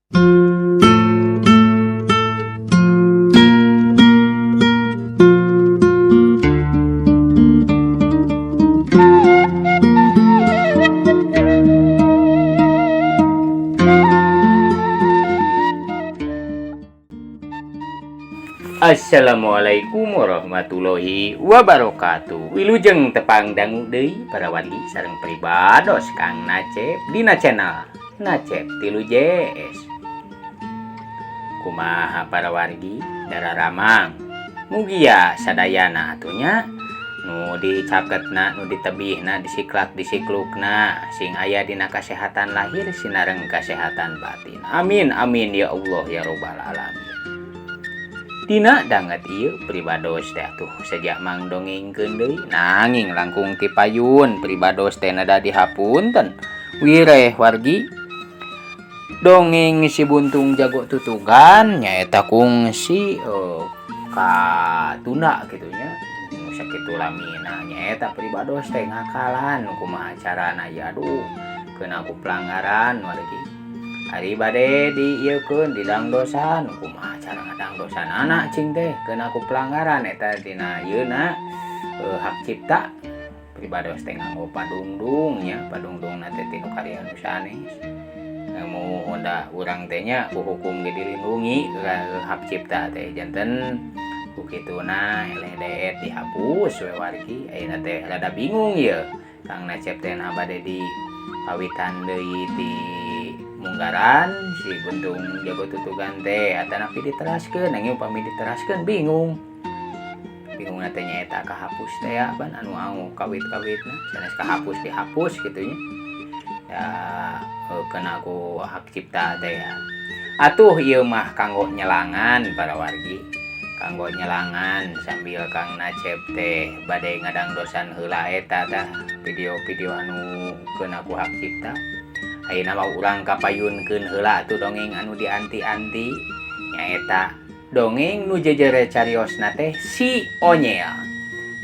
Assalamualaikum warahmatullahi wabarakatuh. Wilujeng tepang dangu deui para wargi sareng pribados Kang Nacep dina channel Nacep 3 JS. Kumaha para wargi dararamang, mugia sadayana atunya nu dicaketna, nu ditebihna, disiklak disiklukna, sing aya dina kasehatan lahir sinareng kasehatan batin. Amin amin ya Allah ya robbal alamin. Dina danget ieu pribados teh atuh sejak mang dongengkeun deui, nanging langkung ti payun pribados teh nada dihapunten. Wireh wargi, dongeng si buntung jago tutugan nyaeta kungsi katunda kitu nya, nu sakitu lamina nyaeta pribados teh ngakalan kumaha carana ya, aduh kena ku pelanggaran wargi. Ari bade diieukeun didangdosan, kumaha cara ngadangdosan anak cing teh kena ku pelanggaran eta dina ieuna hak cipta. Pribados teh nganggo padungdung nya, padungdungna teh tinu karya nu sanes. Mu da urang teh nya ku hukum ge dilindungi hak cipta teh, janten ku kituna eleh deet dihapus we wargi. Ayeuna teh rada bingung ieu Kang Nacep teh nah bade di pawitan deui di munggaran si buntung jago tutugan teh atanapi diteraskeun, nanging upami diteraskeun bingung. Bingung teh nyaeta kahapus teh ya ban anu anu kawit-kawitna sanes kahapus dihapus kitu nya. Ya kena ku hak cipta teh ya. Atuh ieu mah kanggo nyelangan para wargi, kanggo nyelangan sambil Kang Nacep teh bade ngadangdosan heula eta tah video-video anu kena ku hak cipta. Ayeuna mah urang kapayunkeun heula atuh dongeng anu dianti-anti nyaeta dongeng nu jejere cariosna teh si Onyel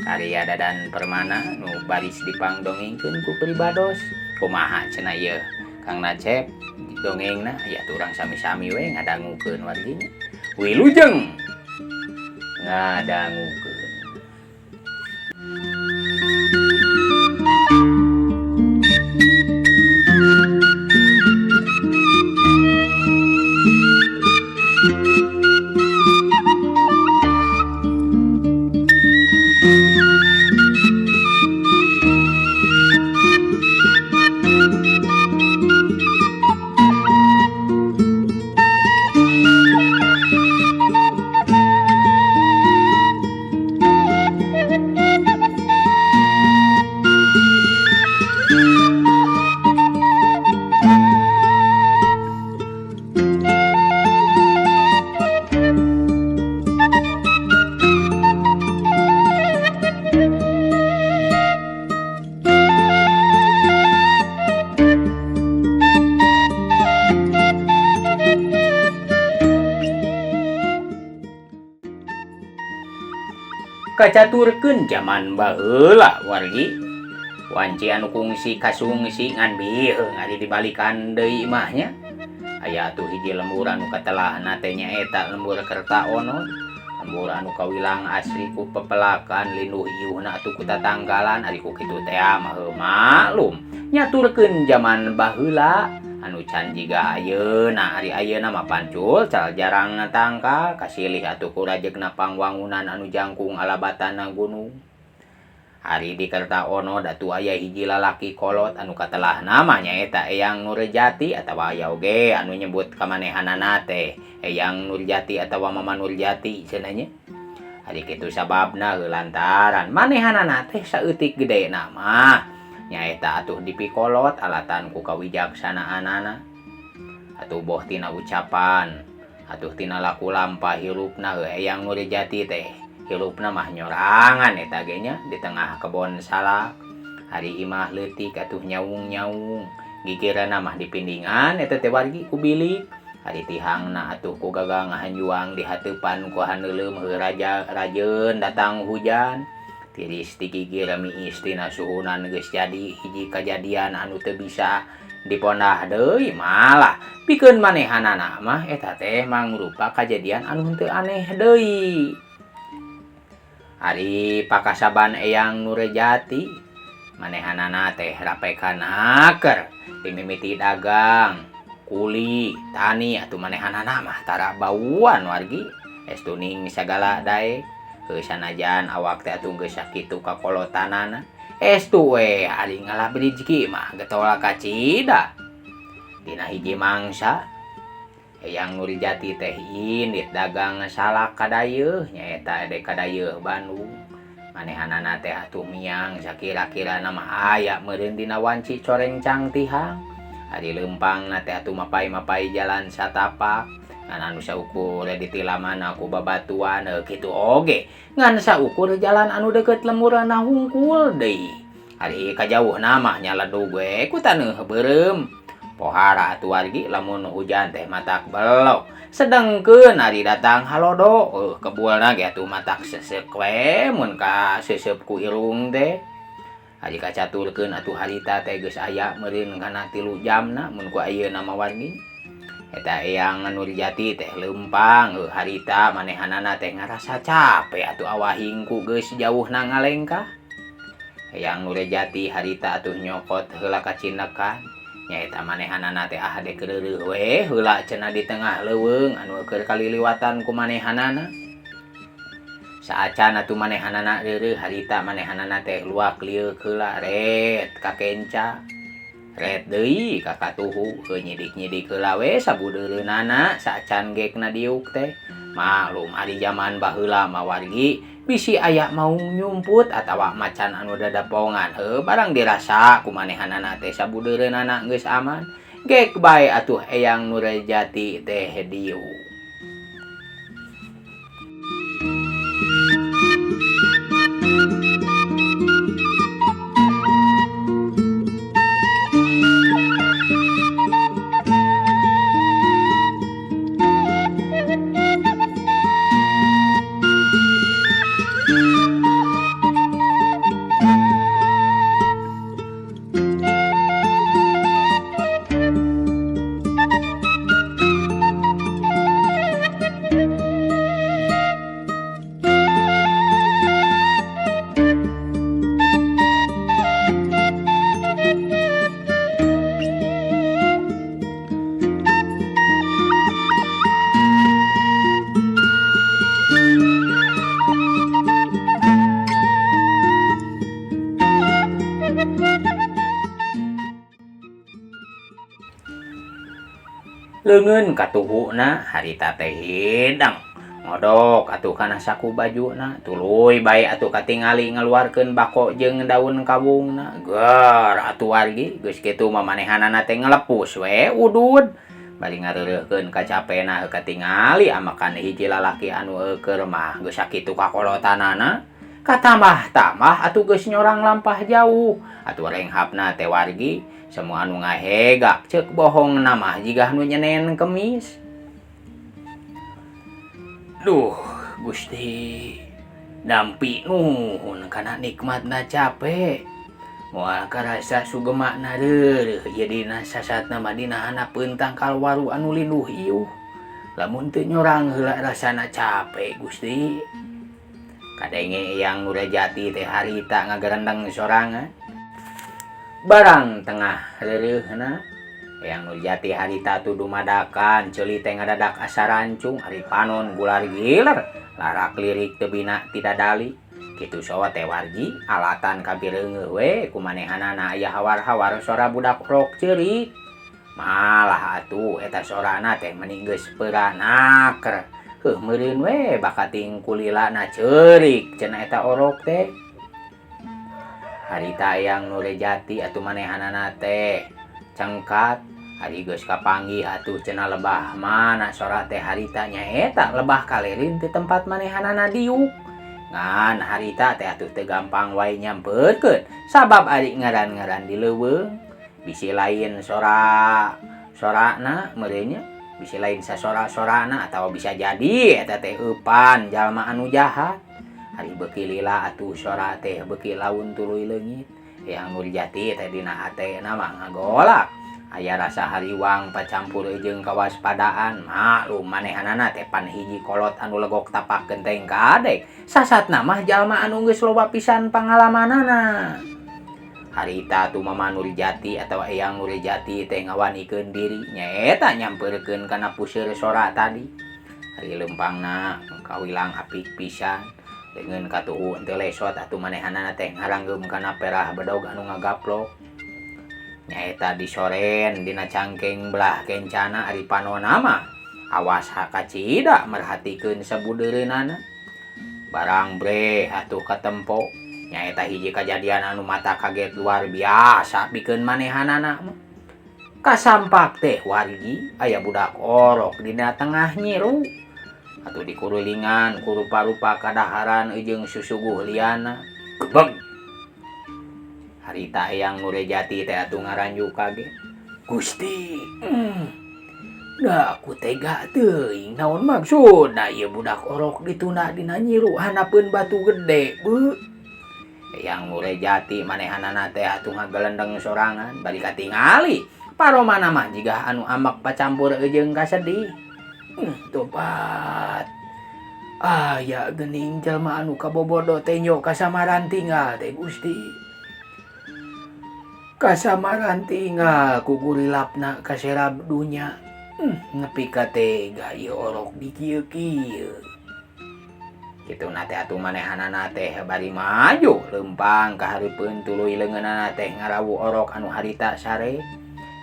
karya Dadan Permana nu baris dipangdongengkeun ku pribados. Kumaha cenah ieu Kang Nacep dongengna ya atuh urang sami-sami we ngadangukeun wargina. Wilujeng ngadangukeun. Kacaturkeun jaman baheula wargi, wanci anu kungsi kasungsi ngan bieung ari dibalikan deui mah nya. Aya atuh hiji lembur anu katelahna teh nyaeta lembur Kertaono, lembur anu kawilang asri ku pepelakan linduh iuhna atuh ku tatanggalan ari ku kitu teh mah maklum. Nyaturkeun jaman baheula anu can jiga ayeuna, ari ayeuna mah pancul cal jarang tangkal kasilih atuh ku rajegna pangwangunan anu jangkung alabatana gunung. Ari di Kertaono datu aya hiji lalaki kolot anu katelahna mah nyaeta Eyang Nurjati atawa aya oge anu nyebut kamanehanana teh Eyang Nurjati atawa Mama Nurjati cenah nya. Ari kitu sababna lantaran manehanana teh saeutik gedena mah nyaeta atuh dipikolot alatan ku kawijaksanaanana atuh boh tina ucapan atuh tina laku lampah hirupna Eyang Nurjati teh hirupna mah nyorangan eta ge nya di tengah kebon salak. Ari imah leutik atuh nyaung-nyaung gigirana mah dipindingan eta teh wargi ku bilik. Ari tihangna atuh ku gagang hanjuang di hateupan ku haneuleum raja rajeun datang hujan. Tiris digigir miis tina suhunan geus jadi hiji kajadian anu teu bisa Dipondah deui malah pikeun manehanana mah eta teh mangrupa kajadian anu henteu aneh deui. Ari pakasaban Eyang Nurjati manehanana teh rapekan naker dimimiti dagang, kuli, tani atuh manehanana mah tara bauan wargi estuning sagala daek. Heuh sanajan awak teh atuh geus sakitu kakolotanana estu we ari ngalap rizki mah getol kacida. Dina hiji mangsa Eyang Nurjati teh indit dagang salak kadayeuh nyaeta ede kadayeuh Bandung. Manehanana teh atuh miang sakira-kirana mah aya meureun dina wanci corengcang tihang. Ari leumpangna teh atuh mapai-mapai jalan satapak ngan anu saukur ditilamana ku babatuan kitu oge ngan saukur jalan anu deukeut lemurna hungkul deui. Ari kajauhna mah nyaledug we ku taneuh beureum. Pohara atuh wargi lamun hujan teh matak belok. Sedengkeun ari datang halodo kebulna ge atuh matak sesek we mun ka seuseup ku irung teh. Ari kacaturkeun atuh harita teh geus aya meureun kana 3 jamna mun ku ayeuna mah wargi. Eta Eyang Nurjati teh leumpang harita manehanana teh ngarasa capek atuh awahingku geus jauhna ngalengkah. Eyang Nurjati harita atuh nyokot heula kacinekan. Nyaeta manehanana teh ah dek reureuh we heula cenah di tengah leuweung anu keur kaliliwatan ku manehanana. Saacan atuh manehanana reureuh harita manehanana teh luak lieuk heula ret ka kenca. Ret deui ka katuhu heuh nyidik-nyidik heula we sabudeureunana saacan gekna diuk teh. Maklum ari jaman baheula mah wargi bisi aya mau nyumput atawa macan anu dadapongan heuh barang dirasa ku manehanana teh sabudeureunana geus aman gek bae atuh Eyang Nurjati teh diuk. Leungeun katuhuna harita teh hidang ngodok atuh kana saku bajuna tuluy bae atuh katingali ngaluarkeun bako jeung daun kawungna ger atuh wargi geus kitu mah manehanana teh ngalepus we udud bari ngareureuhkeun kacapena katingali amakan hiji lalaki anu eueur mah geus sakitu kakolotanana katambah-tambah atuh geus nyorang lampah jauh atuh renghapna teh wargi semua anu ngahegak ceuk bohong mah jiga nu nyenen kemis. Duh Gusti dampi nuhun kana nikmatna capek moal karasa sugemakna reureuh ieu dina sasatna mah dina handapeun tangkal waru anu linduh iuh lamun teu nyorang heula rasana capek Gusti. Kadenge Eyang Nurjati teh harita ngagerendeng sorangan barang tengah reureuhna Eyang Nurjati harita tuh dumadakan ceuli teh ngadadak asa rancung ari panon gular giler larak lirik teu bina tidadali kitu sawa teh wargi alatan kabireungeuh we ku manehanana aya hawar-hawar sora budak rok ceurik malah atuh eta sorana teh meni geus peuranaker heuh meureun we bakating kulilana ceurik cenah eta orok teh. Harita Eyang Nurjati atuh manehanana teh cengkat ari geus kapanggih atuh cenah lebah mana sora teh harita nyaeta lebah kalerin ti tempat manehanana diuk ngan harita teh atuh teu gampang wae nyamperkeun sabab ari ngaran-ngaran di leuweung bisi lain sora sorana meureun nya bisi lain sasora-sorana atawa bisa jadi eta teh eupan jalma anu jahat. Ari beuki lila atuh sora teh beuki laun tuluy leungit. Eyang Nurjati teh dina hatena mah ngagolak. Aya rasa hariwang pacampur jeung kawaspadaan maklum manehanana teh pan hiji kolot anu legok tapak genteng kadek sasatna mah jalma anu geus loba pisan pangalamanana. Harita atuh Mama Nurjati atawa Eyang Nurjati teh ngawanikeun diri nyaeta nyampeurkeun kana puseur sora tadi. Ari leumpangna kawilang apik pisan leungeun katuhu henteu lesot atuh manehanana teh ngaranggem kana perah bedog anu ngagaplok. Nyaeta disoren dina cangkeng belah kencana ari panona mah awas hakacida merhatikeun sabudeureunana. Barang breh atuh katempo nyaeta hiji kajadian anu mata kaget luar biasa pikeun manehanana mah. Kasampak teh wargi aya budak orok dina tengah nyiru atuh dikurulingan ku rupa-rupa kadaharan jeung susuguh liana. Gebeg harita Eyang Nurjati teh atuh ngaranju kaget. Gusti, da aku tega teuing naon maksudna ieu budak orok dituna dina nyiru hanapeun batu gede beuh. Eyang Nurjati manehanana teh atuh ngagelendeng sorangan bari katingali paromana mah jiga anu amak pacampur jeung kasedih. Tobat. Aya geuning jelema anu kabobodo teh nyo kasamaran tinggal teh Gusti. Kasamaran tinggal ku gurilapna kaserab dunya. Nepi ka tega ieu orok di kieu-kieu. Kituna teh atuh manehanana teh bari maju leumpang ka hareupeun tuluy leungeunana teh ngarawu orok anu harita sare.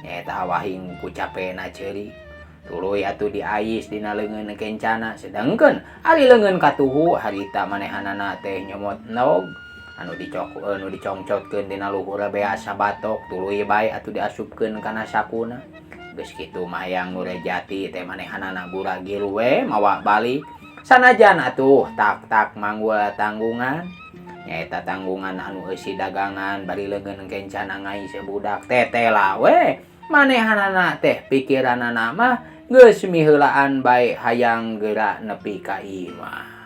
Nyaeta awahing ku capena ceurik. Tuluy atuh diais dina leungeun kencana sedangkeun ari leungeun katuhu harita manehanana teh nyomot endog anu dicok anu dicongcotkeun dina luhur bea sabatok tuluy bae atuh diasupkeun kana sakuna. Geus kitu mah Eyang Nurjati teh manehanana guragil we mawa balik sanajan atuh tak-tak manggul tanggungan nyaeta tanggungan anu eusi dagangan bari leungeun kencana ngais budak tetela we manehanana teh pikiranana mah geus miheulaan bae hayang geura nepi ka imah.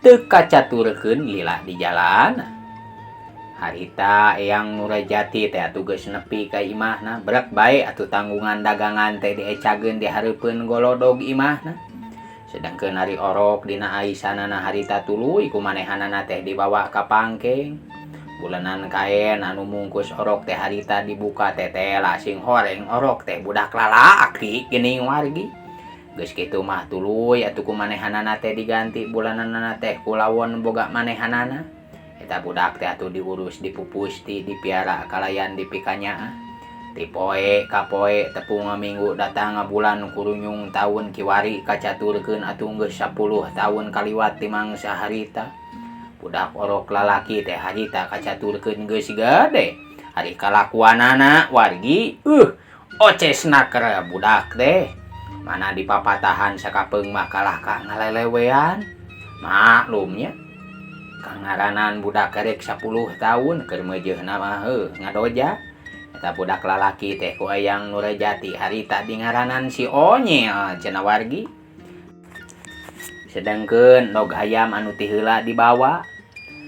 Teu kacaturkeun lila di jalan. Harita Eyang Nurjati teh atuh geus nepi ka imahna brek bae atuh tanggungan dagangan teh diecageun di hareupeun golodog imahna. Sedangkeun ari orok dina aisanana harita tuluy ku manehanana teh dibawa ka pangkeng. Bulanan kaen anu mungkus orok teh harita dibuka teh teh sing horeng orok teh budak lalaki geuning wargi. Geus kitu mah tuluy atuh ku manehanana teh diganti bulananana teh ku lawon boga manehanana. Eta budak teh atuh diurus dipupusti dipiara kalayan dipikanyaah. Ti poe ka poe tepung minggu datang bulan kurunyung taun kiwari kacaturkeun atuh geus 10 taun kaliwat ti mangsa harita. Budak orok lalaki teh harita kacaturkeun geus gede. Ari kalakuanana wargi ocesna keur budak teh. Mana dipapatahan sakapeung mah kalah ka ngalelewean. Maklumnya kangaranan budak kerek 10 tahun keur meujeuhna mah heuh ngadoja. Eta budak lalaki teh ku Eyang Nurjati harita dingaranan si Onyel cenah wargi. Sedangkeun endog hayam anu ti heula dibawa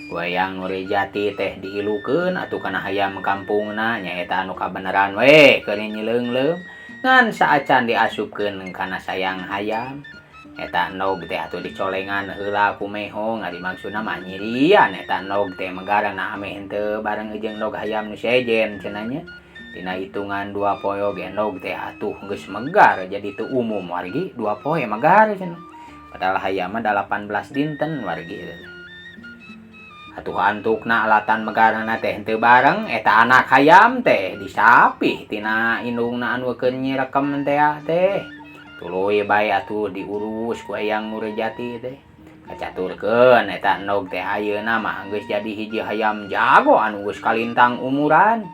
ku Eyang Nurjati teh diilukeun atuh kana hayam kampungna nyaeta anu kabeneran we keur nyileungleum. Ngan saacan diasupkeun kana sayang hayam. Eta endog teh atuh dicolengan heula ku mehong ari maksudna mah nyirian eta endog teh megarna ameh henteu bareng jeung endog hayam nu sejen cenah nya. Dina hitungan 2 poe oge endog teh atuh geus megar jadi teu umum wargi 2 poe megar cenah. Padahal hayam mah 18 dinten wargi. Atuh antukna alatan megarna teh henteu bareng eta anak hayam teh disapih tina indungna anu keur nyirekem teh teh. Tuluy bae atuh diurus ku Eyang Nurjati teh. Kacaturkeun eta endog teh ayeuna mah geus jadi hiji hayam jago anu geus kalintang umuran.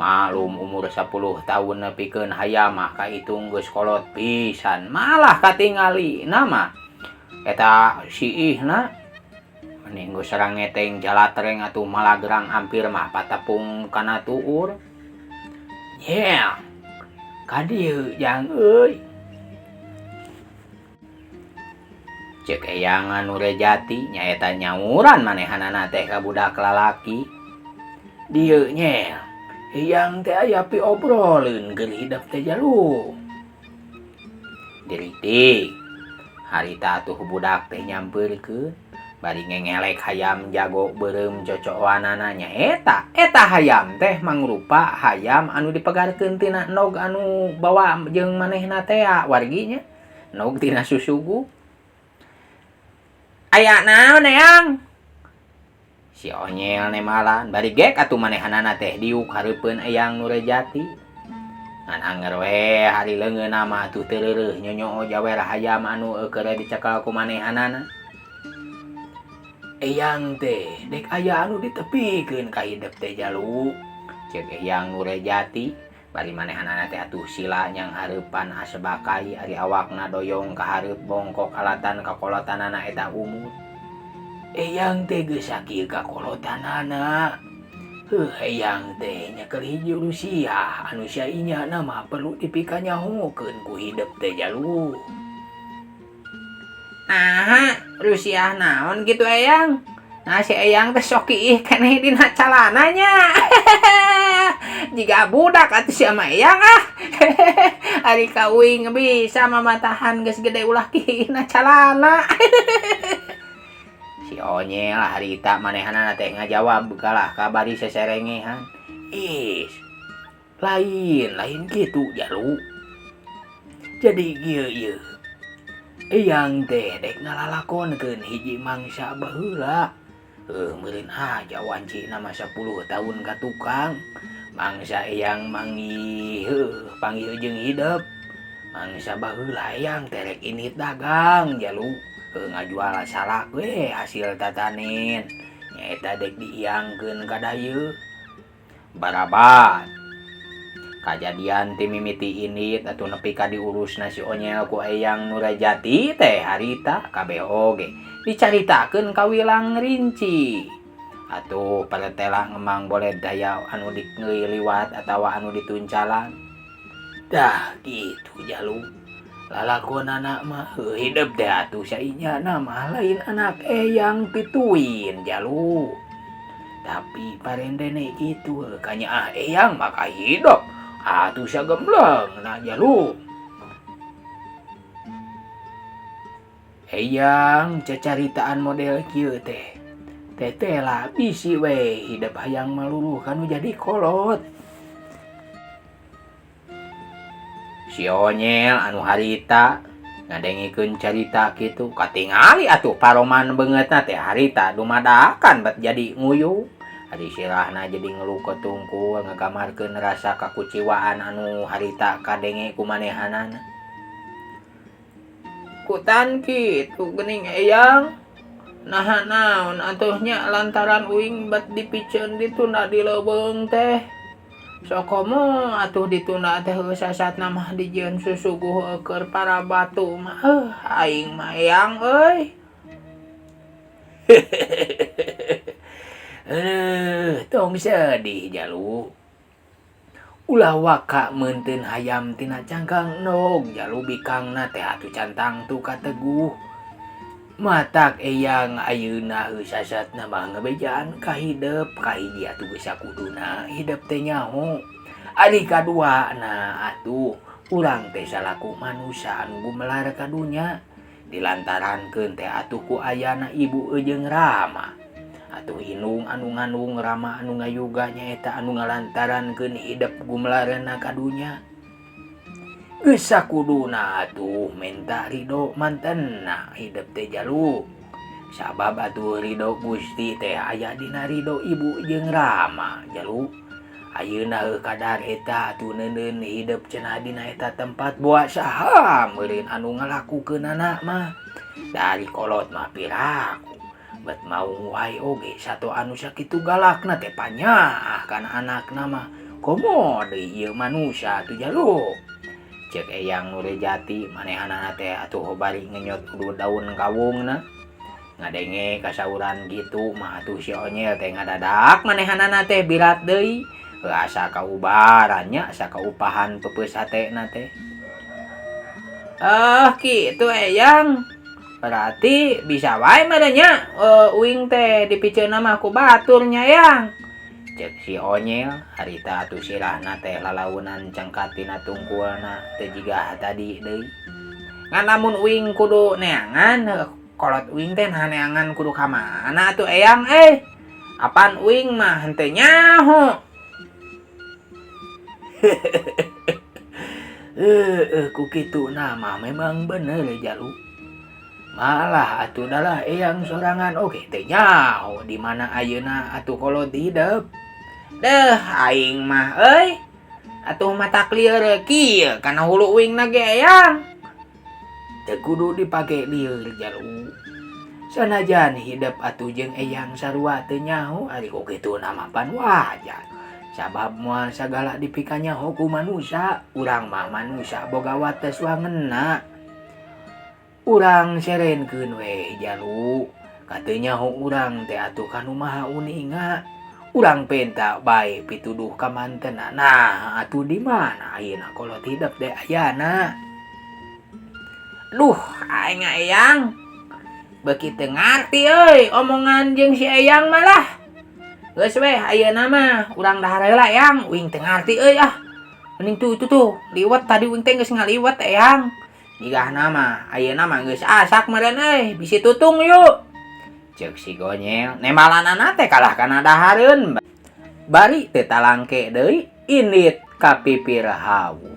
Malum umur 10 tahun nepikeun hayam mah kaitung geus kolot pisan. Malah katingalina mah eta siihna mending geus rangeteng jalatreng atuh malagrang hampir mah patepung kana tuur. Yeah. Ka dieu jang euy. Ceuk Eyang Nurjati nyaeta nyauran manehanana teh ka budak lalaki. Dieu nya Eyang teh aya piobroleun keur hidep teh jalu. Diritik harita atuh budak teh nyampeurkeun bari ngengelek hayam jago beureum cocowanana nyaeta eta hayam teh mangrupa hayam anu dipegarkeun tina endog anu bawa jeung manehna teh wargi nya endog tina susugu. Aya naon Eyang? Si Onyel nemalan bari gek atuh manehanana teh diuk hareupeun Eyang Nurjati. Ngan anger we hari leungeunna mah atuh teu reureuh nyonyoo jawer hayam anu keur dicekel ku manehanana. Eyang teh dek aya anu ditepikeun ka hidep teh jalu. Ceuk Eyang Nurjati bari manehanana teh atuh sila nyang hareupan asbakai ari awakna doyong ka hareup bongkok alatan kakolotanana eta umur. Eyang teh geus sakieu kakolotanana. Heuh Eyang teh nyekel hiji Rusia anu sainyana mah perlu dipikanyahokeun ku hidep teh jalu. Naha Rusia naon kitu Eyang? Nah si Eyang teh sok iih keneh dina calana nya. Jiga budak atuh sia mah Eyang ah. Ari ka uing bisa mamatahan geus gede ulah kiihna calana. Si Onyel harita manehanana teh ngajawab kalah kabari seserengehan. Is lain kitu jalu. Jadi kieu ieu. Eyang teh dek ngalalakonkeun hiji mangsa baheula. Heuh meureun aja wancina mah 10 tahun ka tukang. Mangsa Eyang manggih heuh panggih jeung hidep. Mangsa baheula Eyang teh rek indit dagang jalu. Heuh ngajual salak we hasil tatanen. Nyaeta dek diiangkeun ka dayeuh. Barabat. Kajadian ti mimiti indit atuh nepi ka diurusna si Onyel ku Eyang Nurjati teh harita kabeh oge dicaritakeun ka wilang rinci. Atuh paretelah ngemang boleh daya anu diliwat atawa anu dituncalan. Dah kitu jalu. Lalakonana mah hidep teh atuh sainyana mah lain anak Eyang pituin jalu. Tapi parendene kitu kanyaah Eyang mah kahidep. Atuh sagembleng na jalu. Eyang cacaritaan model kieu teh. Teteh lah bisi we hidep hayang maluruh kanu jadi kolot. Si Onyel anu harita ngadengikeun carita kitu katingali atuh paroman beungeutna teh harita dumadakan bet jadi nguyu. Ari sirahna jadi ngelukeut tungkul ngagamarkeun rasa kakuciwaan anu harita kadenge ku manehanana. Kutan kitu geuning Eyang. Naha naon atuh nya lantaran uing bet dipiceun ditunda di leuweung teh. Sokomo atuh ditunda teh heuh sasatna mah dijieun susuguh keur para batu mah heuh aing mah Eyang euy. Heuh tong sedih jalu. Ulah waka meunteun hayam tina cangkang endog jalu bikangna teh atuh cantang tu kateguh. Matak Eyang ayeuna heuh sasatna mah ngebejaan ka hidep kahiji atuh geus sakuduna hidep teh nyaho. Ari kaduana atuh urang teh salaku manusia anu gumelar ka dunya Dilantarankeun teh atuh ku ayana ibu jeung Rama. Atuh indung anu ngandung Rama anu ngayuga nyaeta anu ngalantarankeun hidep gumlarena ka dunya. Geus sakuduna atuh menta ridho mantenna hidep teh jalu. Sabab atuh ridho Gusti teh aya dina ridho ibu jeung Rama jalu. Ayeuna heuh kadar eta atuh neuneun hidep cenah dina eta tempat boa saha meureun anu ngalakukeunana mah. Dari kolot mah piraku bet maung wae oge sato anu sakitu galakna teh panyaah kana anakna mah. Komo deui ieu manusia atuh jalu. Cek Eyang Nurjati manehanana teh atuh bari ngenyot udud daun kawungna. Ngadenge kasauran gitu mah atuh si Onyel teh ngadadak manehanana teh birat deui. Asa kaubarannya, asa kaupahan peupeus hatena teh. Kitu Eyang. Berarti bisa wae meureun nya, uing teh dipiceunna mah ku batur nya Yang. Cek si Onyel harita atuh sirahna teh lalaunan cengkat tina tungkulna teh jiga tadi deui. Ngan lamun uing kudu neangan, kolot uing teh nah neangan kudu ka mana atuh Eyang euy. Apan uing mah henteu nyaho. Ku kitu nama memang bener jalu. Malah atuh dalah Eyang sorangan oge teh nyaho di mana ayeuna atuh kolot hidep. Deuh aing mah euy. Atuh mata lieur kieu kana hulu uing na ge Eyang. Teu kudu dipake lieur jalu. Sanajan hidep atuh jeung Eyang sarua teu nyaho ari ku kitu nama pan wajar. Sabab moal sagala dipikanyaho ku manusia, urang mah manusia boga wates wangenna. Urang serenkeun we jalu, kateu nyaho urang teh atuh kanu maha uninga. Urang penta bae pituduh ka mantena. Nah, atuh di mana ayeuna kolot hidep teh ayana. Duh, aing Eyang. Beuki teu ngarti euy omongan jeung si Eyang malah. Geus weh ayeuna mah urang dahar heula Eyang, uing teu ngarti euy ah. Mending tuh itu tuh, liwet tadi uing teh geus ngaliwet Eyang. Jigahna mah ayeuna mah geus asak meureun euy, bisi tutung yuk. Ceuk si Gonyel, nembalanana teh kalah kana dahareun. Bari teu talangke deui indit ka pipir hawu.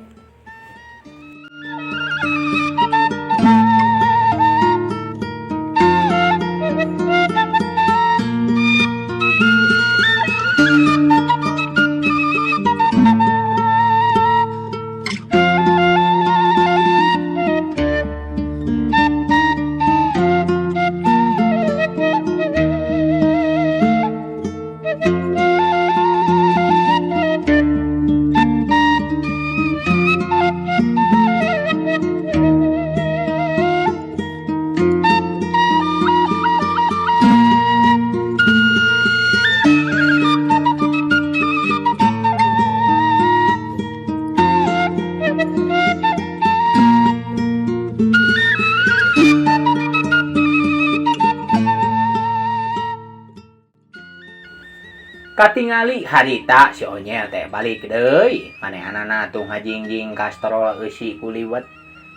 Katingali harita si Onyel teh balik deui manehanana tuh ngajingjing kastrol eusi ku liwet.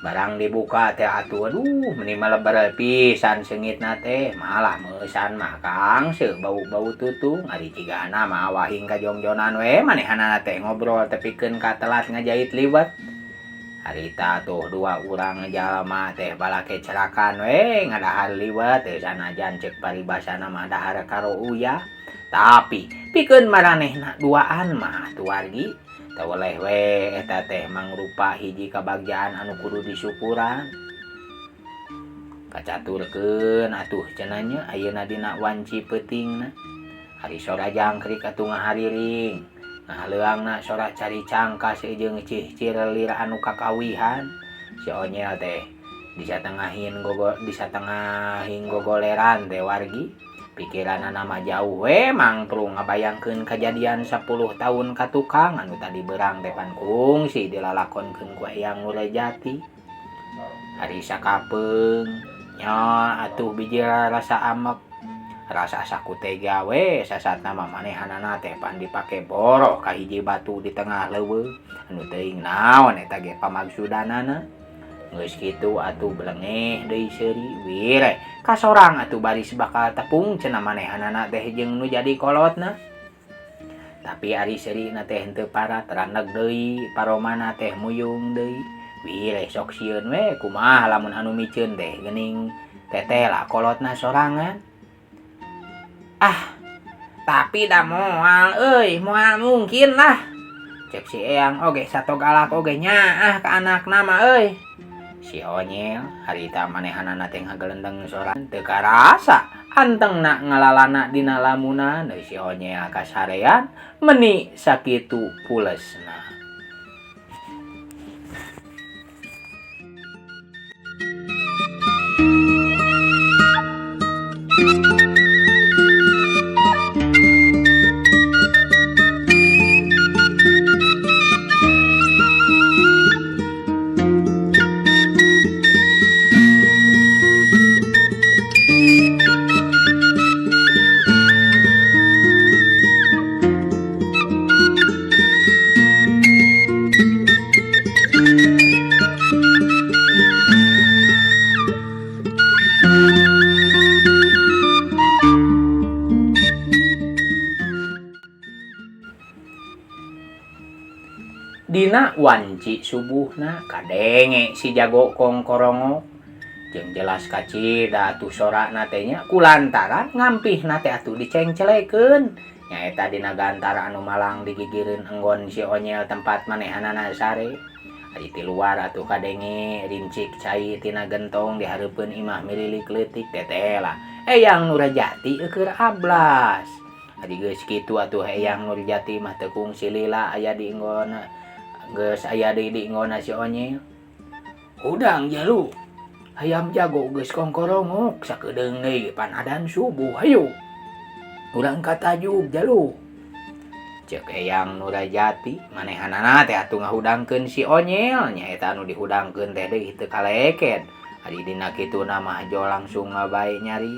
Barang dibuka teh atuh aduh meni maleber pisan seungitna teh malah meusan mah Kang seu bau-bau tutung ari cigana mah wahing kajongjonan we manehanana teh ngobrol tepikeun ka telat ngajait liwet. Harita tuh dua urang jalma teh balake cerakan we ngadahar liwet teh sanajan ceuk paribasana mah dahar karo uyah. Tapi pikeun maranehna duaan mah atuh wargi teu weleh we eta teh mangrupa hiji kabagjaan anu kudu disyukuran. Kacaturkeun atuh cenah nya ayeuna dina wanci peutingna. Ari sora jangkrik atuh ngahariring. Ngahaleuangna sora cari cangkas jeung cihcir lir anu kakawihan. Si Onyel teh disatengahin gogoleran teh wargi. Pikiranana mah jauh we mangprung ngabayangkeun kajadian 10 tahun ka tukang anu tadi berang teh pan kungsi dilalakonkeun ku Eyang Nurjati. Ari sakapeung nya atuh biji rasa amek rasa saku tega we sasatna mah manehanana teh pan dipake boroh ka hiji batu di tengah leuweung anu teuing naon eta ge pamagsudanana. Geus kitu atuh belengeh deui seuri wire kasorang atuh baris bakal tepung cenah manehanana teh jeung nu jadi kolotna. Tapi ari seurina teh henteu parat randeg deui paromana teh muyung deui wire sok sieun we kumaha lamun anu miceun teh geuning teteh lah kolotna sorangan. Ah tapi da moal euy moal mungkin lah cek si Eyang oge satogalak oge nyaah ka anakna mah euy. Si Onyel harita manehanana teh ngagelendeng sorangan teu karasa antengna ngalalana dina lamunan deui si Onyel kasarean meni sakitu pulesna. Dina wanci subuhna kadenge si jago kongkorongok jeung jelas kacida atuh sorana teh nya kulantaran ngampihna teh atuh dicengcelekeun nyaeta dina gantara anu malang digigireun enggon si Onyel tempat manehanana sare. Ari ti luar atuh kadenge rincik cai tina gentong dihareupeun imah mililik leutik teteh lah Eyang Nurjati eueur ablas. Ari geus kitu atuh Eyang Nurjati mah teu kungsi lila aya di enggonna geus aya deui di enggonna si Onyel. Hudang jalu hayam jago geus kongkorongok sakedeung deui pan adan subuh hayu urang ka tajug jalu cek Eyang Nurjati. Manehanana teh atuh ngahudangkeun si Onyel nyaeta anu dihudangkeun teh deui teu kaleket. Ari dina kituna mah jo langsung bae nyari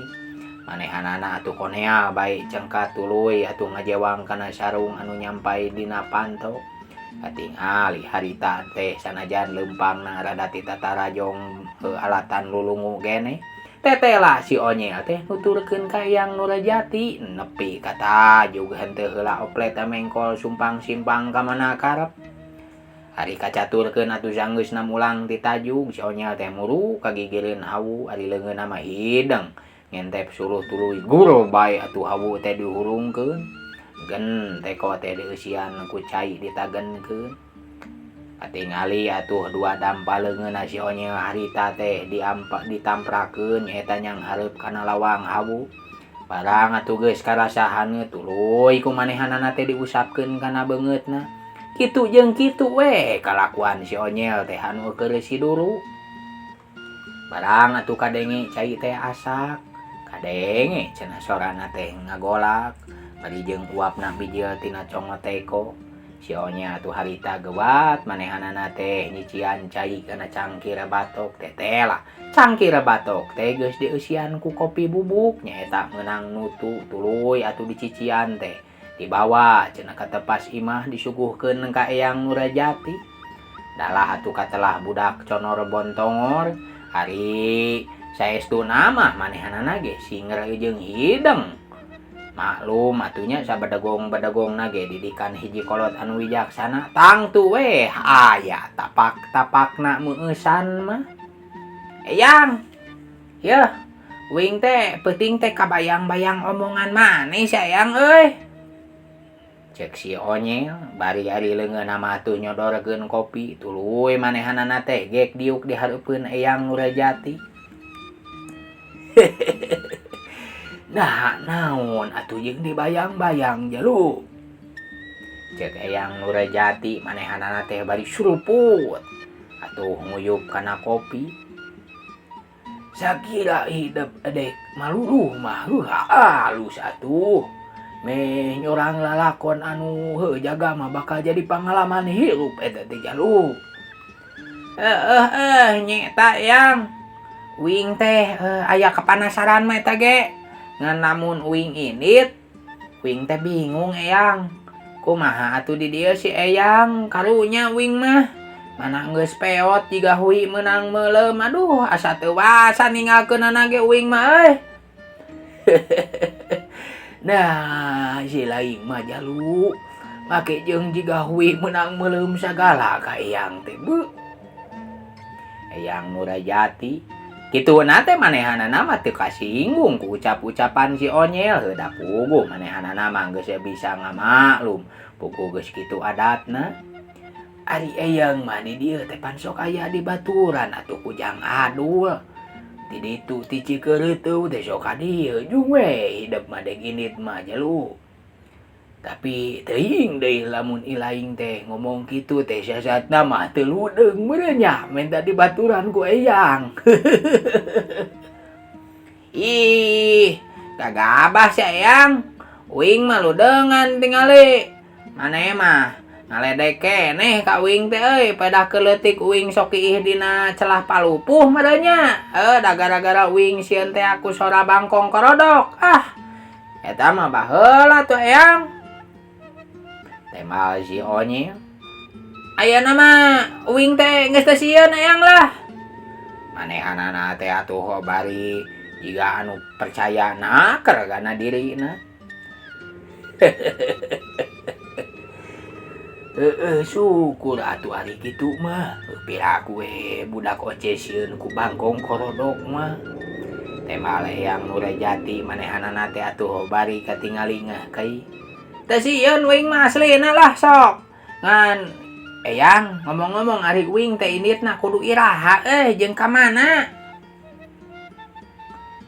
manehanana atuh konea bae cengkat tuluy atuh ngajewang kana sarung anu nyampai dina panto. Katingali harita teh sanajan leumpangna rada ti tatarajong alatan lulungu gene teteh lah si Onyel teh nuturkeun ka Eyang Nurjati nepi ka tajug henteu heula oplet mengkol sumpang simpang ka mana karep. Ari kacaturkeun atuh sanggeusna mulang ti tajug si Onyel teh muru kagigireun hawu ari leungeunna mah hideng ngentep suluh tuluy gurul bae atuh hawu teh dihurungkeun gen teko teh dieusian ku cai ditagenkeun. Katingali atuh dua dampa leungeunna si Onyel harita teh ditamprakeun nyaeta nyanghareup kana lawang hawu. Barang atuh geus karasa haneut tuluy ku manehanana teh diusapkeun kana beungeutna. Kitu jeung kitu we kalakuan si Onyel teh anu keur siduru. Barang atuh kadenge cai teh asak, kadenge cenah sorana teh ngagolak bari jeung uapna bijil tina congot teko. Si Onyel atuh harita gewat manehanana teh nyician cai kana cangkir batok teteh lah. Cangkir batok teh geus dieusian ku kopi bubuk nyaeta meunang nutu tuluy atuh dicician teh dibawa cenah ka tepas imah disuguhkeun ka Eyang Nurjati. Dalah atuh katelah budak conor bontongor ari saestuna mah manehanana ge singer jeung hideng. Maklum atunya sabedegong-bedegongna ge didikan hiji kolot anu wijaksana tangtu we aya tapak-tapakna meueusan mah. Eyang yeuh wing teh peuting teh kabayang-bayang omongan maneh si Eyang euy cek si Onyel bari ari leungeunna mah atuh nyodorkeun kopi tuluy manehanana teh gek diuk dihareupeun Eyang Nurjati. Nah, naon atuh jeung dibayang-bayang jalu cek Eyang Nurjati manehanana teh bari suruput atuh nguyup kana kopi. Sakira hidep edek maluluh mah heuh halus atuh meh nyorang lalakon anu heuh jaga mah bakal jadi pangalaman hirup eta teh jalu. Heeh nyeta Eyang wing teh aya kepanasaran mah eta ge. Ngan lamun uing indit wing teh bingung Eyang kumaha atuh di dieu si Eyang karunya wing mah Mana geus peot jiga hui meunang meuleum aduh asa teu wasa ninggalkeunana ge uing mah euy. Nah si laing mah jalu make jeung jiga hui meunang meuleum sagala ka eyang teh beuh. Eyang Nurajati kituna teh manehanana mah teu kasinggung ku ucap-ucapan si Onyel heuh da puguh manehanana mah geus bisa ngamaklum puguh geus kitu adatna. Ari eyang mah di dieu teh pan sok aya di baturan atuh ku Jang Adul. Ti ditu ti Cikeureuteung teh sok ka dieu jung we hidep mah deg indit mah jalu. Tapi teuing deui lamun ilaing teh ngomong kitu teh siasatna mah teu ludeung meureun nya menta dibaturan ku eyang. Ih, kagabah si eyang. Uing mah ludeungan tingali. Maneh mah ngaledek keneh ka uing teh euy, pedah keleutik uing sok iih dina celah palupuh meureun nya. Da gara-gara uing sieun teh aku sora bangkong korodok. Ah, eta mah baheula tuh eyang. Tembal si Onyel. Ayeuna mah uing teh geus teu sieun eyang lah. Manehanana teh atuh bari jiga anu percaya naker kana dirina. Heeh syukur atuh ari kitu mah. Piraku we budak oce sieun ku bangkong korodok mah. Tembal eyang Nurajati manehanana teh atuh bari katingali ngah kai. Teu sieun uing mah aslina lah sok. Ngan eyang ngomong-ngomong ari uing teh inditna kudu iraha euy jeung ka mana?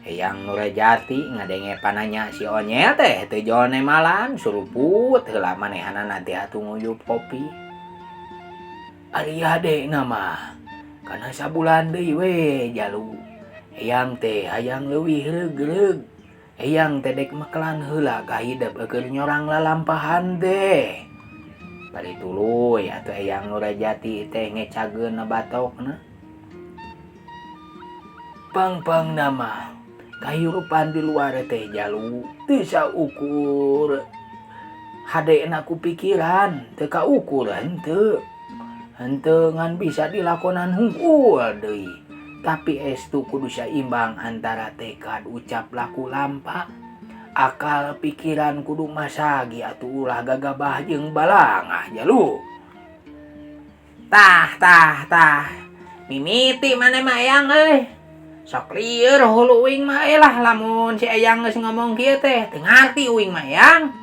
Eyang Nurajati ngadenge pananya si Onyel teh teu jol nemalan suruput heula manehanana teh atuh nguyup kopi. Ari hadena mah kana sabulan deui we jalu. Eyang teh hayang leuwih reug-reug. Eyang teh dek mekelan heula ka hidep keur nyorang lalampahan teh. Bari tuluy atuh Eyang Nurajati teh ngecageun batokna. Pang-pangna mah kahirupan di luar teh jalu teu saukur hadena ku pikiran teu kaukur henteu. Henteu ngan bisa dilakonan hungkul deui. Tapi estu kudu saimbang antara tekad ucap laku lampah. Akal pikiran kudu masagi atuh ulah gagabah jeung balangah jalu. Tah tah tah. Mimiti maneh mah eyang euy. Sok lieur hulu uing mah euy lah lamun si eyang geus ngomong kieu teh teu ngarti uing mah eyang.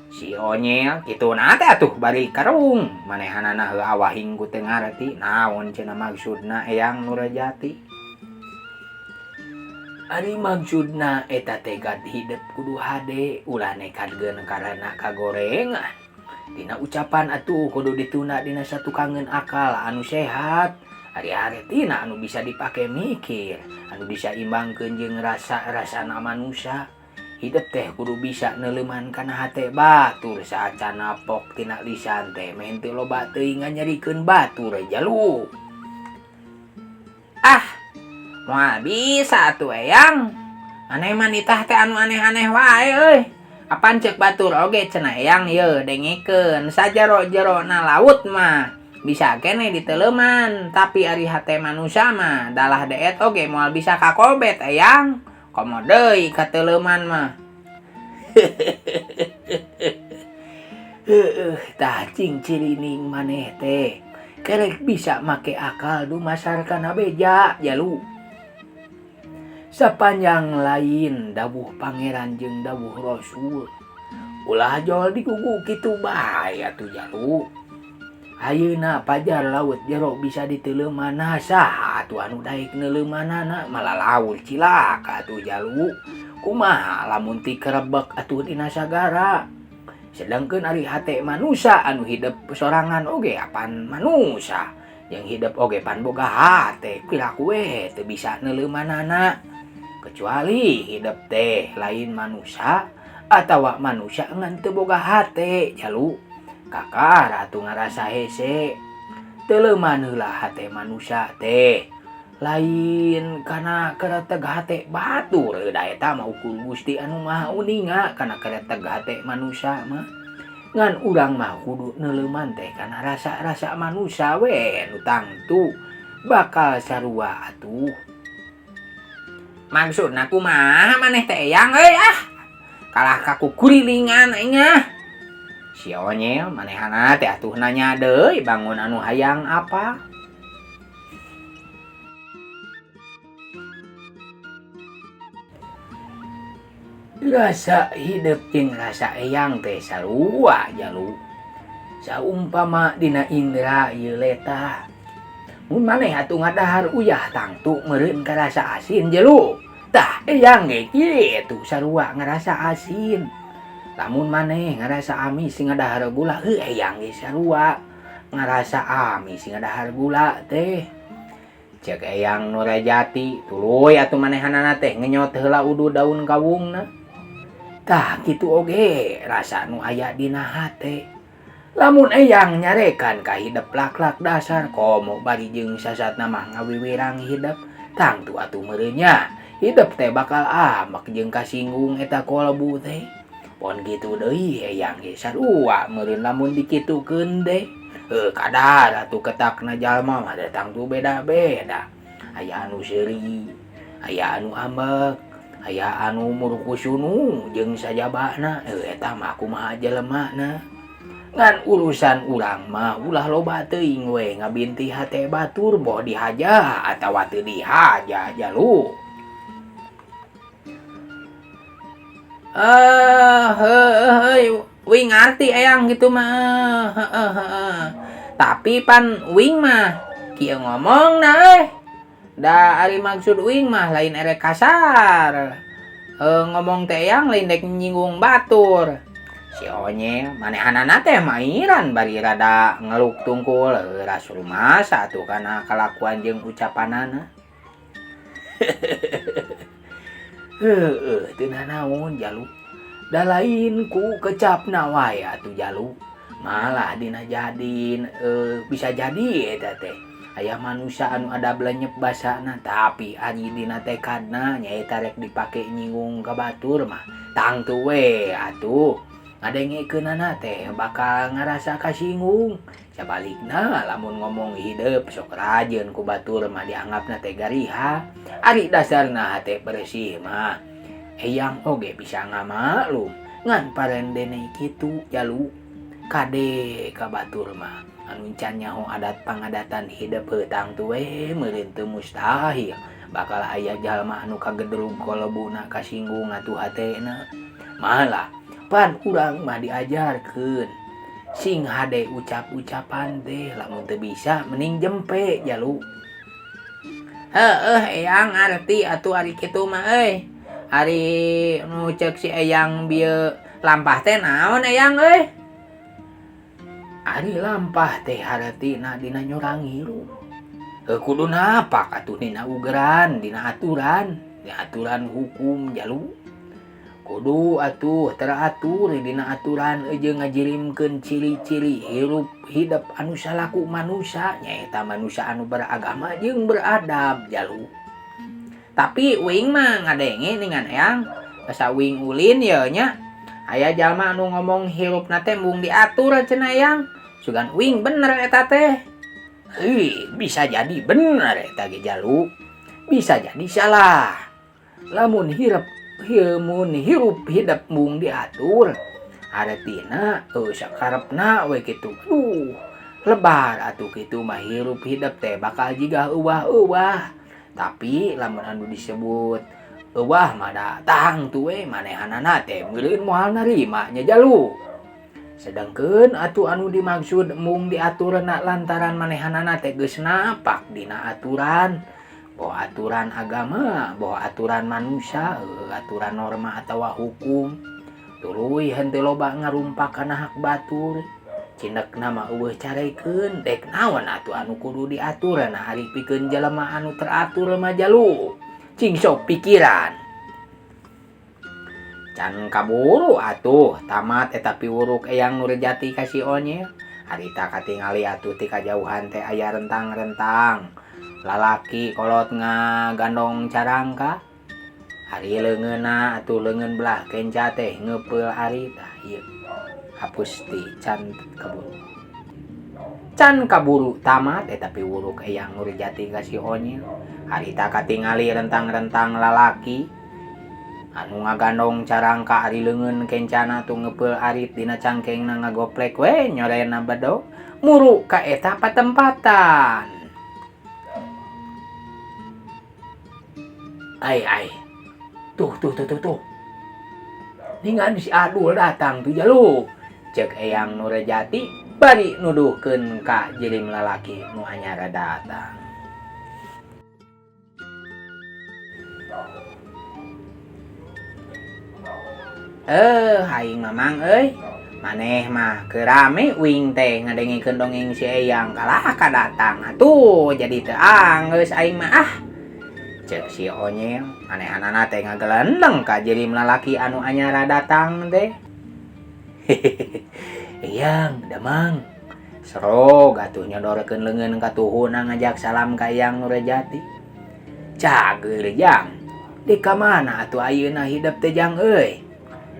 Si Onyel kituna teh atuh bari karung manehanana heuh awahing ku teu ngarti naon cenah maksudna Eyang Nurajati. Ari maksudna eta tekad hidep kudu hade ulah nekadkeun karena kagorengan. Dina ucapan atuh kudu ditunda dina satukangeun akal anu sehat. Ari haretina anu bisa dipake mikir, anu bisa imbangkeun jeung rasa-rasana manusia. Hidep teh kudu bisa neuleuman kana hate batur saacana pok tina lisan teh meh teu loba teuing nganyerikeun batur jalu. Ah, moal bisa atuh eyang. Aneh mah nitah teh anu aneh-aneh wae euy. Apan ceuk batur oge cenah eyang yeuh dengekeun sajero-jerona laut mah bisa keneh diteuleuman tapi ari hate manusia mah dalah deet oge moal bisa kakobet eyang. Komo deui kateleuman mah. Heueuh tah cing cirining maneh teh kerek bisa make akal dumasar kana beja jalu. Sapanjang lain dawuh pangeran jeung dawuh rasul. Ulah jol digugu kitu bae atuh jalu. Ayeuna pajar laut jero bisa diteuleuman saha atuh anu daek neuleumanana malah laut cilaka atuh jalu. Kumaha lamun ti kerebek atuh dina sagara. Sedangkeun ari hate manusa anu hidep sorangan oge apan manusa. Jeung hidep oge pan boga hate piraku we teu bisa neuleumanana. Kecuali hidep teh lain manusa atawa manusa ngan teu boga hate jalu. Kakara atuh ngarasa hese. Teuleuman heula hate manusa teh. Lain kana kereteg hate batur da eta mah ukur Gusti anu Maha Uninga kana kereteg hate manusa mah. Ngan urang mah kudu neuleuman teh kana rasa-rasa manusia we nu tangtu bakal sarua atuh. Maksudna kumaha maneh teh Eyang euy ah. Kalah ka kukurilingan aing ah. Si Onyel manehana teh atuh nanya deui bangun anu hayang apa. Rasa hidep jeung rasa eyang teh sarua jalu. Saumpama dina indra ieu letah. Mun maneh atuh ngadahar uyah tangtu meureun karasa asin jelu. Tah eyang ge kitu sarua ngarasa asin. Lamun maneh ngarasa amis ngadahar gula heuh eyang ge sarua ngarasa amis ngadahar gula teh. Cek Eyang Nurjati tuluy atuh manehanana teh ngenyot heula udu daun kawungna. Tah kitu oge rasa nu aya dina hate. Lamun Eyang nyarekan ka hidep laklak dasar komo bari jeung sasatna mah ngawiwirang hidep tangtu atuh meureun nya hidep teh bakal amek jeung kasinggung eta kolbu teh. Pon kitu deui Eyang ge sarua meureun lamun dikitukeun teh. Kadar atuh ketakna jalma mah tangtu beda-beda. Aya anu seuri, aya anu ambek, aya anu murkusunu jeung sajabana. Eta mah kumaha jelemana. Ngan urusan urang mah ulah loba teuing we ngabinti hate batur boh dihaja atawa teu dihaja jalu. Heuh wing ngarti Eyang gitu mah. Heeh heeh. Tapi pan wing mah kieu ngomongna euy. Da ari maksud wing mah lain erek kasar. Ngomong teh Eyang lain dek nyinggung batur. Si Onyel manehanana teh mairan bari rada ngeluk tungkul heuras rumasa atuh kana kalakuan jeung ucapanana. Heueuh teu nanaon jalu. Da lain ku kecapna wae atuh jalu. Malah dina jadin bisa jadi eta teh. Aya manusia anu adab lenyep basana tapi ari dina tekadna nyaeta rek dipake nyinggung ka batur mah tangtu we atuh. Ngadengekeunana teh bakal ngarasa kasinggung. Sabalikna lamun ngomong hidep sok rajeun ku batur mah dianggapna teh gariha. Ari dasarna hate bersih mah Eyang oge bisa ngamaklum ngan parendene kitu jalu. Kade ka batur mah anu can nyaho adat pangadatan hidep heutang teu we meureun teu mustahil bakal aya jalma anu kagedrug kolebuna kasinggung atuh hatena. Malah pan urang mah diajarkeun sing hade ucap-ucapan teh lamun teu bisa mending jempe jalu. Heueuh Eyang ngarti atuh ari kitu mah euy. Ari nu ceuk si Eyang bieu lampah teh naon Eyang euy? Ari lampah teh hartina dina nyorang hirup. Kudu napak atuh dina ugeran, dina aturan, dina aturan hukum jalu. Kudu atuh teratur dina aturan jeung ngajirimkeun ciri-ciri hirup hidep anu salaku manusia nyaeta manusia anu beragama jeung beradab jalu. Tapi wing mah ngadenge dengan Eyang asa wing ulin ye nya. Aya jalma anu ngomong hirupna teh mung diatur cenah Eyang. Sugan wing bener eta teh. Heuh, bisa jadi bener eta ge jalu. Bisa jadi salah. Lamun hirup mun hirup hidep mung diatur artina sakarepna we kitu. Aduh, lebar atuh kitu mah hirup hidep teh bakal jiga euwah-euwah. Tapi lamun anu disebut euwah mah da tangtu we manehanana teh meureun moal narima nya jalu. Sedangkeun atuh anu dimaksud mung diaturna lantaran manehanana teh geus napak dina aturan. Boh aturan agama, boh aturan manusia, aturan norma atawa hukum. Tuluy henteu loba ngarumpak kana hak batur. Cindekna mah eueuh carekeun, dek naon atuh anu kudu diaturna ari pikeun jelema anu teratur mah jalu. Cing sok pikiran. Can kaburu atuh tamat eta piwuruk Eyang Nurjati ka si Onyel. Harita katingali atuh ti kajauhan teh aya rentang-rentang. Lalaki kolot ngagandong carangka. Ari leungeunna atuh leungeun belah kenca teh ngeupeul ari tah ieu. Hapus ti can kaburu. Can kaburu tamat eta piwuruk Eyang Nurjati ka si Onyil. Harita katingali rentang-rentang lalaki anu ngagandong carangka ari leungeun kencana tu ngepeul arit dina cangkengna ngagoplek we nyorena bedog muru ka eta patempatan. Ai ai. Tuh tuh tuh tuh tuh. Ningan si Adul datang tuh jalu. Cek Eyang Nurjati bari nuduhkeun ka jirim lalaki nu anyar datang. Aing mamang euy. Maneh mah keur rame uing teh ngadengikeun dongeng si Eyang kalah ka datang atuh jadi teu anggeus aing mah ah. Cek si Onyel manehanana teh ngagelendeng ka jirim lalaki anu anyar datang teh. Eyang, damang. Serog atuh nyodorkeun leungeun ka tuhuna ngajak salam ka Eyang Nurjati. Cager jang. Di ka mana atuh ayeuna hidep teh jang euy?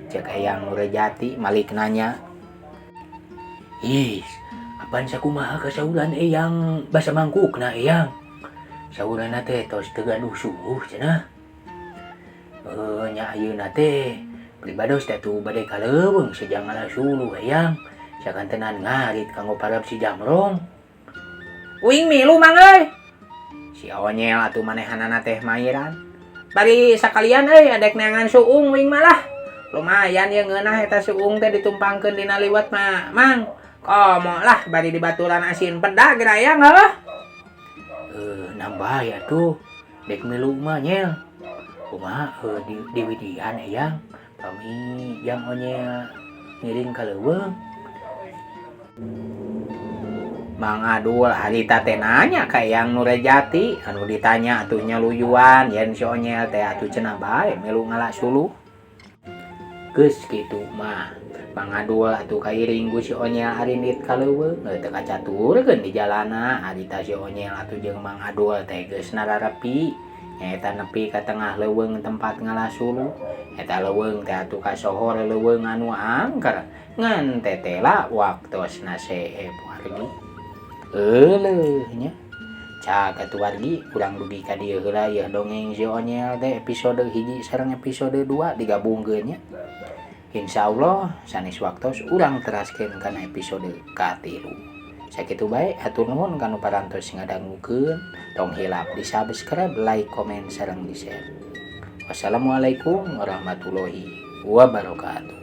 Cek Eyang Nurjati malik nanya. Ih, apaan sakumaha kasauran Eyang basa mangkukna Eyang? Saurana teh tos teu gaduh suhu cenah. Nya ayeuna teh pribados teh atuh bade ka leuweung sejang ngala suluh Eyang. Sakantenan ngarit kanggo parab si Jamrong. Uing milu mang euy. Si Onyel atuh manehanana teh mairan. Bari sakalian euy adek neangan suung uing malah. Lumayan ye ngeunah eta suung teh ditumpangkeun dina liwet mah, Mang. Komo lah bari dibaturan asin pedag rayang heuh. Nambah ya tuh. Dek milu mah nyel. Kumaha di widian Eyang. Pami jang Onyel ngiring ka leuweung. Mang Adul harita teh nanya ka Eyang Nurjati anu ditanya atuh nyaluyuan yen si Onyel teh atuh cenah bae milu ngala suluh. Geus kitu mah Mang Adul atuh kairing ku si Onyel arindit ka leuweung teu kacaturkeun di jalana harita si Onyel atuh jeung Mang Adul teh geus nararepi nyaeta nepi ka tengah leuweung tempat ngala suluh. Eta leuweung teh atuh kasohor leuweung anu angker ngan tetela waktosna seep wargi. Euleuh nya. Cak atuh wargi urang dugi ka dieu heula yeuh dongeng si Onyel teh episode 1 sareng episode 2 digabungkeun nya. Insyaallah sanes waktos urang teraskeun kana episode ka-3. Sakitu bae hatur nuhun kanu parantos ngadangukeun. Tong hilap di subscribe, like, komen sareng di share. Wassalamualaikum warahmatullahi wabarakatuh.